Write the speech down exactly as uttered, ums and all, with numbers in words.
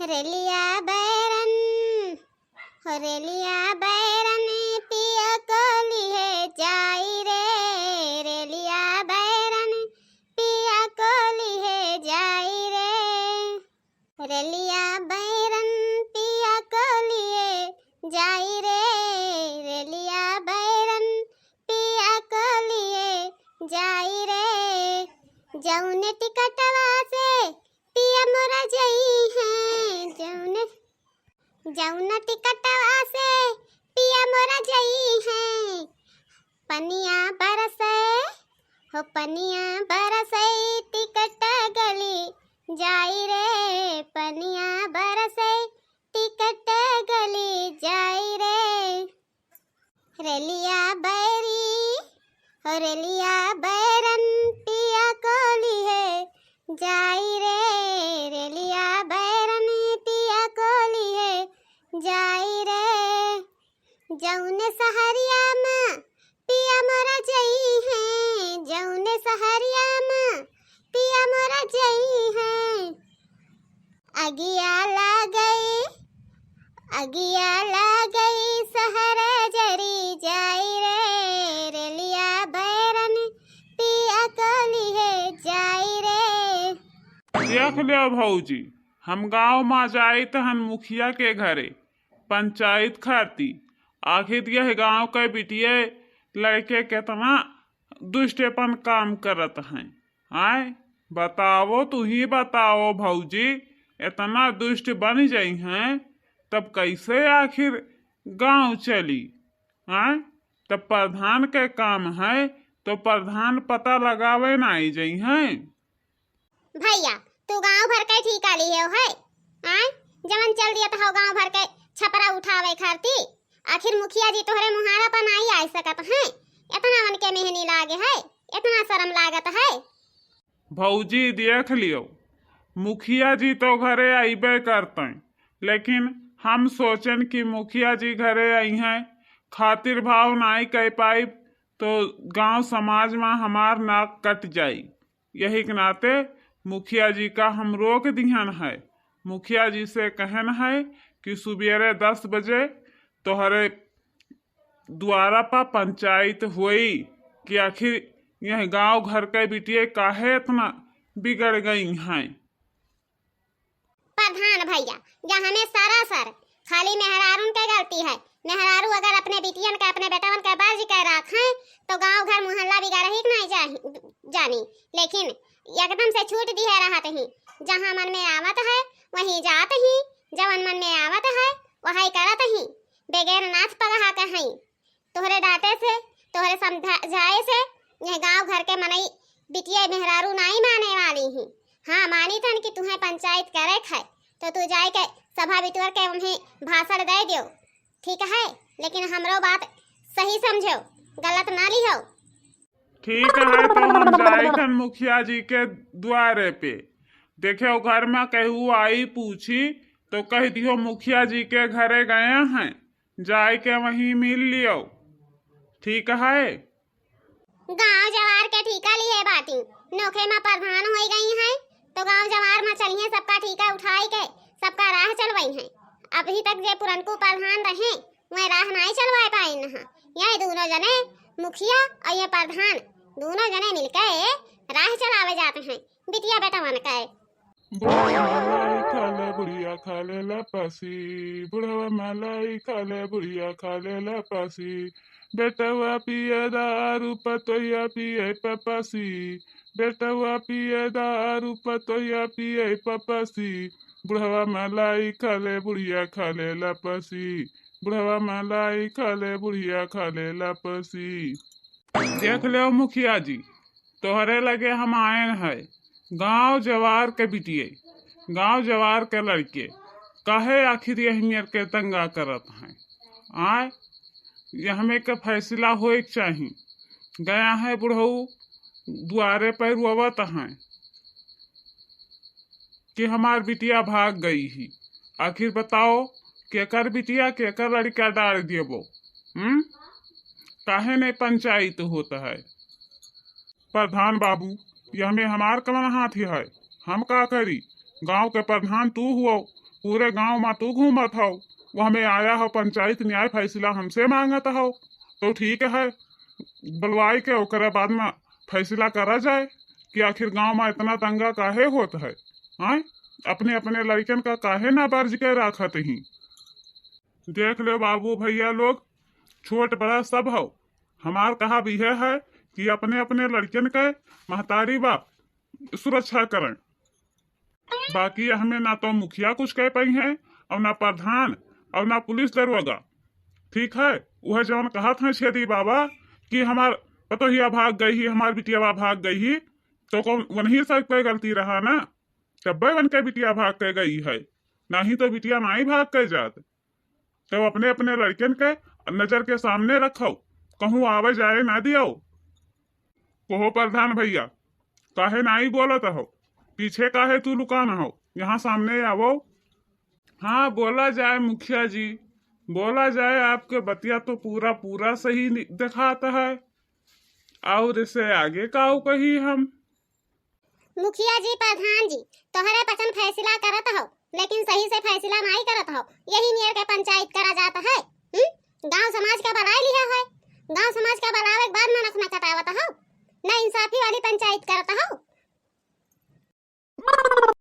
रेलिया बैरन, हो रेलिया बैरन, पिया को लिहे जाई रे। रेलिया बैरन, पिया को लिहे जाई रे। रेलिया बैरन, पिया को लिहे जाई रे। रेलिया बैरन, पिया को लिहे जाई रे। जौने टिकटवा से पिया मोरा जइहैं, जौने, जौने टिकटवा से पिया मोरा जइहैं। पनिया बरसै, हो पनिया बरसै, टिकट गली जाई रे। पनिया बरसै, टिकट गली जाई रे। रेलिया बैरी, हो रेलिया बैरन, पिया को लिहे जाई रे। रेलिया बैरन, पिया को लिहे जाई रे। जौने सहरिया में पिया मोरा जइहैं, जौने सहरिया में पिया मोरा जइहैं। अगिया लागई, अगिया लागई, सहर जरी जाई रे। रेलिया बैरन, पिया को लिहे जाई रे। देख लेव भौजी, हम गाँव मा जाइत हन मुखिया के घरे पंचायत खाती। आखिर यह गाँव के बिटिये लड़के केतना दुष्टपन काम करत हैं। आय, बताओ, तू ही बताओ भौजी, एतना दुष्ट बन जइहैं, तब कैसे आखिर गाँव चली? आय, तब प्रधान के काम है, तो प्रधान पता लगावे नाई जइहैं। भैया, तू गाँव भर के ठीका लिहेव है, आय? जवन चल दियत हौ गाँव भर के छपरा उठावे खाती। आखिर मुखिया जी तोहरे मुहारा पर नाई आइ सकत हैं। एतना उनके मेहनी लागे है, एतना शरम लागत है। भौजी, देख लियो, मुखिया जी तो घरे अइबे करतैं, लेकिन हम सोचन कि मुखिया जी घरे अइहैं, खातिर भाव नाई कइ पाइब, तो गाँव समाज मा हमार नाक कट जाई। यही के नाते मुखिया जी का हम रोक दिहन है। मुखिया जी से कहन है कि सुबेरे दस बजे तोहरे द्वारा पा पंचायत होई कि आखिर यह गाँव घर के बिटिये काहे एतना बिगड़ गई हैं। प्रधान भैया, या हमें सरासर खाली मेहरारून के गलती है। मेहरारू अगर अपने बिटियन के, अपने बेटवन के बर्ज के राखें, तो गाँव घर मोहल्ला बिगड़ही के नाई जाही, जानी। लेकिन एकदम से छूट दिहे रहत ही, जहाँ मन में आवत है, वहीं जात ही, जवन मन में आवत है, वही करत ही, बगैर नाथ पगहा के हई। तोहरे डांटे से, तोहरे समझाए से यह गाँव घर के मनई बिटिया मेहरारू नाई माने वाली ही। हाँ, मानी थन कि तुहें पंचायत करे क है, तो तू जाए के सभा बिटोर के उन्हें भाषण दे दियो, ठीक है, लेकिन हमरो बात सही समझो, गलत ना लिहो। ठीक है, तो हम जाए थन मुखिया जी के द्वारे पे। देखे, घर में केहू आई पूछी, तो कह दियो मुखिया जी के घरे गए हैं, जाए के वहीं मिल लियो, ठीक है? गांव जवार के ठीका लिए बाटी, नोखे मा प्रधान होई गई हैं, तो गांव जवार मा चलिए, सबका ठीका उठाई के सबका राह चलवाई हैं। अभी तक जे पुरनकू प्रधान रहे, वह राह नाई चलवाए पाइन हैं। यह दोनों जने, मुखिया और ये प्रधान, दोनों जने मिलके राह चलावे जाते हैं बिटिया बेटवन के। बुढ़वा मलाई खा ले, बुढ़िया खा ले लपसी। बुढ़वा मलाई खा ले, बुढ़िया खा ले लपसी। बेटवा पिए दारू, पतोहिया पिए पपसी। बेटवा पिए दारू, पतोहिया पिए पपसी। बुढ़वा मलाई खा ले, बुढ़िया खा ले लपसी। बुढ़वा मलाई खा ले, बुढ़िया खा ले लपसी। देख लेव मुखिया जी, तोहरे लगे हम आयन है, गांव जवार के बिटिये, गांव जवार के लड़के, काहे आखिर यह मेर के दंगा करत हैं? आय, यह हमें के फैसला होए के चाही। गया है बुढ़ऊ, दुआरे पर रोवत हैं कि हमार बिटिया भाग गई ही। आखिर बताओ, केकर बिटिया, केकर लड़का डाल देबो? हम्म? काहे नहीं पंचायत होत है? प्रधान बाबू, यह में हमार कवन हाथ है? हम का करी? गांव के प्रधान तू हुओ, पूरे गांव मा तू घूमत हौ, वो हमें आया हो पंचायत न्याय फैसला हमसे मांगत हौ, तो ठीक है, बुलवाई के ओकरे बाद मा फैसला करा जाए कि आखिर गांव मा इतना दंगा काहे होत है। हाँ, अपने अपने लड़कन का काहे ना बर्ज के राखत ही। देख लो बाबू भैया लोग, छोट बड़ा सब हौ, हमार कहा भी है, है कि अपने अपने लड़कन के महतारी बाप सुरक्षा करें। बाकी हमें ना तो मुखिया कुछ कह पाई है, और ना प्रधान, और ना पुलिस दरोगा। ठीक है, वह जौन कहत हैं छेदी बाबा कि हमार पतोहिया भाग गई ही, हमार बिटियावा भाग गई ही, तो कौन वही सब के गलती रहा ना? तब्बे उनके बिटिया भाग के गई है, नहीं तो बिटिया नाई भाग के जात। तो अपने अपने लड़कन के नजर के सामने रखो, कहूँ आवे जाए ना दियो। कहो प्रधान भैया, काहे नाई बोलत हो? पीछे काहे तू लुकान हो? यहाँ सामने आवो। हाँ, बोला जाए मुखिया जी, बोला जाए, आपके बतिया तो पूरा पूरा सही नि-, दिखात है। और इसे आगे काऊ कही हम? मुखिया जी, प्रधान जी, तोहरे पचन फैसला करत हो, लेकिन सही से फैसला नाई करत हो। यही नियर के पंचायत करा जात है। हम्म? गांव समाज का बलाए लिया है, गांव समाज का बलावे के बाद में नखना कटावत हो, ना इंसाफी वाली पंचायत करत हो,